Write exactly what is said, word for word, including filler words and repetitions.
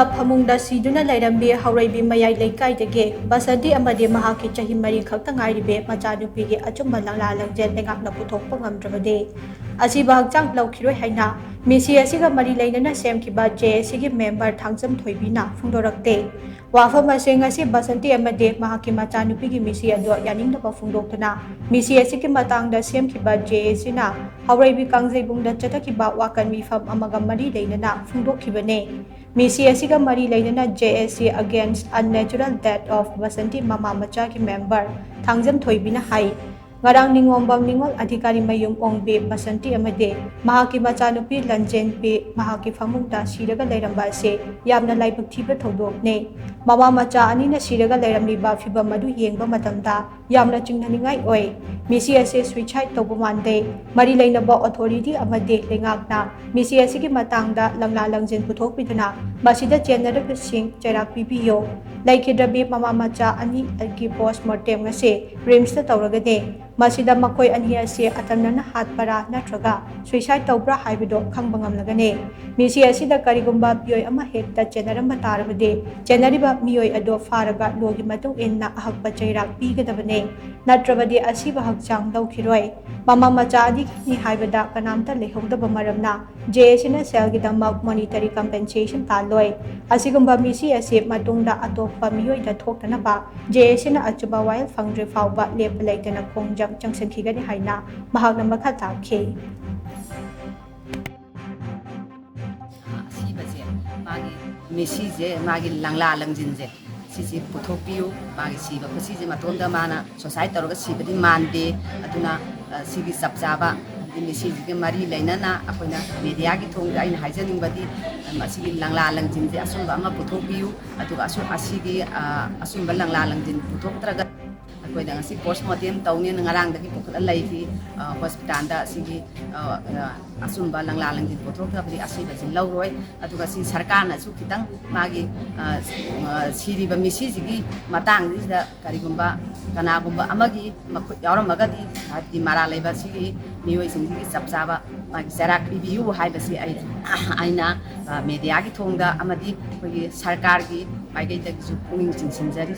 ꯐꯃꯨꯡꯗ ꯁꯤꯗꯨꯅ ꯂꯩꯔꯝꯕꯤ ꯍꯧꯔꯩꯕꯤ ꯃꯌꯥꯏ ꯂꯩꯀꯥꯏꯗꯒꯤ ꯕꯁꯟꯇꯤ ꯑꯃꯗꯤ ꯃꯍꯥꯛꯀꯤ ꯆꯍꯤ ꯃꯔꯤ ꯈꯛꯇ ꯉꯥꯏꯔꯤꯕꯤ ꯃꯆꯥꯅꯨꯄꯤꯒꯤ ꯑꯆꯨꯝꯕ ꯂꯪꯂꯥ ꯂꯪꯖꯦꯜ ꯂꯩꯉꯥꯛꯅ ꯄꯨꯊꯣꯛꯄ ꯉꯝꯗ꯭ꯔꯕꯗꯤ, ꯑꯁꯤꯕ ꯍꯛꯆꯥꯡ ꯂꯧꯈꯤꯔꯣꯏ ꯍꯥꯏꯅ ꯃꯤꯁꯤ ꯑꯁꯤꯒ ꯃꯔꯤ ꯂꯩꯅꯅ ꯁꯦꯝꯈꯤꯕ ꯖꯦ ꯑꯦ ꯁꯤꯒꯤ ꯃꯦꯝꯕꯔ ꯊꯥꯡꯖꯝ ꯊꯣꯏꯕꯤꯅ ꯐꯣꯡꯗꯣꯔꯛꯇꯦ꯫ ꯋꯥꯐꯝ ꯑꯁꯤ ꯉꯁꯤ ꯕꯁꯟꯇꯤ ꯑꯃꯗꯤ ꯃꯍꯥꯛꯀꯤ ꯃꯆꯥꯅꯨꯄꯤꯒꯤ ꯃꯤꯁꯤ ꯑꯗꯨ ꯌꯥꯅꯤꯡꯗꯕ ꯐꯣꯡꯗꯣꯛꯇꯨꯅ ꯃꯤꯁꯤ ꯑꯁꯤꯒꯤ ꯃꯇꯥꯡꯗ ꯁꯦꯝꯈꯤꯕ ꯖꯦ ꯑꯦ ꯁꯤꯅ ꯍꯧꯔꯩꯕꯤ ꯀꯥꯡꯖꯩꯕꯨꯡꯗ ꯆꯠꯊꯈꯤꯕ ꯋꯥꯀꯟ ꯃꯤꯐꯝ ꯑꯃꯒ ꯃꯔꯤ ꯂꯩꯅꯅ ꯐꯣꯡꯗꯣꯛꯈꯤꯕꯅꯤ꯫ ꯃꯤꯁꯤ ꯑꯁꯤꯒ ꯃꯔꯤ ꯂꯩꯅꯅ J A C Against Unnatural Death of Basanti ꯃꯃꯥ ꯃꯆꯥꯒꯤ ꯃꯦꯝꯕꯔ ꯊꯥꯡꯖꯝ ꯊꯣꯏꯕꯤꯅ ꯍꯥꯏ, ꯉꯔꯥꯡ ꯅꯤꯉꯣꯝꯕꯝ ꯅꯤꯉꯣꯜ ꯑꯙꯤꯀꯥꯔꯤ ꯃꯌꯨꯝ ꯑꯣꯡꯕꯤ ꯕꯁꯟꯇꯤ ꯑꯃꯗꯤ ꯃꯍꯥꯛꯀꯤ ꯃꯆꯥꯅꯨꯄꯤ ꯂꯟꯖꯦꯟꯕꯤ ꯃꯍꯥꯛꯀꯤ ꯐꯃꯨꯡꯗ ꯁꯤꯔꯒ ꯂꯩꯔꯝꯕ ꯑꯁꯤ ꯌꯥꯝꯅ ꯂꯥꯏꯕꯛ ꯊꯤꯕ ꯊꯧꯗꯣꯛꯅꯤ꯫ ꯃꯃꯥ ꯃꯆꯥ ꯑꯅꯤꯅ ꯁꯤꯔꯒ ꯂꯩꯔꯝꯂꯤꯕ ꯐꯤꯚꯝ ꯑꯗꯨ ꯌꯦꯡꯕ ꯃꯇꯝꯗ ꯌꯥꯝꯅ ꯆꯤꯡꯅꯅꯤꯡꯉꯥꯏ ꯑꯣꯏ꯫ ꯃꯤꯁꯤ ꯑꯁꯤ suicide ꯇꯧꯕ ꯃꯥꯟꯗꯦ꯫ ꯃꯔꯤ ꯂꯩꯅꯕ authority ꯑꯃꯗꯤ ꯂꯩꯉꯥꯛꯅ ꯃꯤꯁꯤ ꯑꯁꯤꯒꯤ ꯃꯇꯥꯡꯗ ꯂꯪꯂꯥ ꯂꯪꯖꯦꯜ ꯄꯨꯊꯣꯛꯄꯤꯗꯨꯅ ꯃꯁꯤꯗ ꯆꯦꯟꯅꯔꯤꯕꯁꯤꯡ ꯆꯩꯔꯥꯛ ꯄꯤꯕꯤꯌꯨ꯫ ꯂꯩꯈꯤꯗ꯭ꯔꯕꯤ ꯃꯃꯥ ꯃꯆꯥ ꯑꯅꯤ ꯑꯗꯨꯒꯤ post mortem ꯉꯁꯤ RIMSꯇ ꯇꯧꯔꯒꯅꯤ꯫ ꯃꯁꯤꯗ ꯃꯈꯣꯏ ꯑꯅꯤ ꯑꯁꯤ ꯑꯇꯝꯅꯅ ꯍꯥꯠꯄꯔꯥ ꯅꯠꯇ꯭ꯔꯒ suicide ꯇꯧꯕ꯭ꯔꯥ ꯍꯥꯏꯕꯗꯨ ꯈꯪꯕ ꯉꯝꯂꯒꯅꯤ꯫ ꯃꯤꯁꯤ ꯑꯁꯤꯗ ꯀꯔꯤꯒꯨꯝꯕ ꯃꯤꯑꯣꯏ ꯑꯃ ꯍꯦꯛꯇ ꯆꯦꯟꯅꯔꯝꯕ ꯇꯥꯔꯕꯗꯤ, ꯆꯦꯟꯅꯔꯤꯕ ꯃꯤꯑꯣꯏ ꯑꯗꯨ ꯐꯥꯔꯒ lawꯒꯤ ꯃꯇꯨꯡ ꯏꯟꯅ ꯑꯍꯛꯄ ꯆꯩꯔꯥꯛ ꯄꯤꯒꯗꯕꯅꯤ, ꯅꯠꯇ꯭ꯔꯕꯗꯤ ꯑꯁꯤꯕ ꯍꯛꯆꯥꯡ ꯂꯧꯈꯤꯔꯣꯏ꯫ ꯃꯃꯥ ꯃꯆꯥ ꯑꯅꯤꯒꯤꯅꯤ ꯍꯥꯏꯕꯗ ꯀꯅꯥꯝꯇ ꯂꯩꯍꯧꯗꯕ ꯃꯔꯝꯅ J A Cꯅ ꯁꯦꯜꯒꯤꯗꯃꯛ monetary compensation ꯇꯥꯜꯂꯣꯏ꯫ ꯑꯁꯤꯒꯨꯝꯕ ꯃꯤꯁꯤ ꯑꯁꯤ ꯃꯇꯨꯡꯗ ꯑꯇꯣꯞꯄ ꯃꯤꯑꯣꯏꯗ ꯊꯣꯛꯇꯅꯕ J A Cꯅ ꯑꯆꯨꯝꯕ ꯋꯥꯌꯦꯜ ꯐꯪꯗ꯭ꯔꯤ ꯐꯥꯎꯕ ꯂꯦꯞꯄ ꯂꯩꯇꯅ ꯈꯣꯡꯖꯪ ꯆꯪꯁꯤꯟꯈꯤꯒꯅꯤ ꯍꯥꯏꯅ ꯃꯍꯥꯛꯅ ꯃꯈꯥ ꯇꯥꯈꯤ꯫ ꯑꯁꯤꯕꯁꯦ, ꯃꯥꯒꯤ ꯃꯤꯁꯤꯁꯦ, ꯃꯥꯒꯤ ꯂꯪꯂꯥ ꯂꯪꯖꯤꯟꯁꯦ, ꯁꯤꯁꯦ ꯄꯨꯊꯣꯛꯄꯤꯌꯨ꯫ ꯃꯥꯒꯤ ꯁꯤꯕ ꯈꯨꯠꯁꯤꯁꯦ ꯃꯇꯣꯝꯇ ꯃꯥꯅ suicide ꯇꯧꯔꯒ ꯁꯤꯕꯗꯤ ꯃꯥꯟꯗꯦ꯫ ꯑꯗꯨꯅ, ꯑ, ꯁꯤꯒꯤ ꯆꯞ ꯆꯥꯕ, ꯍꯥꯏꯗꯤ ꯃꯤꯁꯤꯁꯤꯒ ꯃꯔꯤ ꯂꯩꯅꯅ ꯑꯩꯈꯣꯏꯅ mediaꯒꯤ ꯊꯣꯡꯗ ꯑꯩꯅ ꯍꯥꯏꯖꯅꯤꯡꯕꯗꯤ, ꯃꯁꯤꯒꯤ ꯂꯪꯂꯥ ꯂꯪꯖꯤꯟꯁꯦ ꯑꯆꯨꯝꯕ ꯑꯃ ꯄꯨꯊꯣꯛꯄꯤꯌꯨ꯫ ꯑꯗꯨꯒ ꯑꯁꯨ-, ꯑꯁꯤꯒꯤ, ꯑ, ꯑꯆꯨꯝꯕ ꯂꯪꯂꯥ ꯂꯪꯖꯤꯟ ꯄꯨꯊꯣꯛꯇ꯭ꯔꯒ ꯑꯩꯈꯣꯏꯗ ꯉꯁꯤ ꯄꯣꯁꯃꯣꯔꯇꯦꯝ ꯇꯧꯅꯦꯅ ꯉꯔꯥꯡꯗꯒꯤ ꯄꯨꯈꯠꯂ ꯂꯩꯔꯤ꯫ ꯑ, ꯍꯣꯁꯄꯤꯇꯥꯜꯗ ꯑꯁꯤꯒꯤ, ꯑ, ꯑ, ꯑꯆꯨꯝꯕ ꯂꯪꯂꯥ ꯂꯪꯖꯤꯟ ꯄꯨꯊꯣꯛꯇ꯭ꯔꯕꯗꯤ ꯑꯁꯤꯕꯁꯤ ꯂꯧꯔꯣꯏ꯫ ꯑꯗꯨꯒ ꯁꯤ ꯁꯔꯀꯥꯔꯅꯁꯨ ꯈꯤꯇꯪ ꯃꯥꯒꯤ, ꯑ, ꯑ, ꯁꯤꯔꯤꯕ ꯃꯤꯁꯤꯁꯤꯒꯤ ꯃꯇꯥꯡꯁꯤꯗ ꯀꯔꯤꯒꯨꯝꯕ ꯀꯅꯥꯒꯨꯝꯕ ꯑꯃꯒꯤ ꯃꯈꯨꯠ ꯌꯥꯎꯔꯝꯃꯒꯗꯤ, ꯍꯥꯏꯕꯗꯤ ꯃꯔꯥꯜ ꯂꯩꯕ ꯁꯤꯒꯤ ꯃꯤꯑꯣꯏꯁꯤꯡꯁꯤꯒꯤ ꯆꯞ ꯆꯥꯕ ꯃꯥꯒꯤ ꯆꯩꯔꯥꯛ ꯄꯤꯕꯤꯌꯨ ꯍꯥꯏꯕꯁꯤ ꯑꯩ, ꯑꯩꯅ, ꯑ, ꯃꯦꯗꯤꯌꯥꯒꯤ ꯊꯣꯡꯗ ꯑꯃꯗꯤ ꯑꯩꯈꯣꯏꯒꯤ ꯁꯔꯀꯥꯔꯒꯤ ꯃꯥꯏꯀꯩꯗꯒꯤꯁꯨ ꯄꯨꯛꯅꯤꯡ ꯆꯤꯡꯁꯤꯟꯖꯔꯤ꯫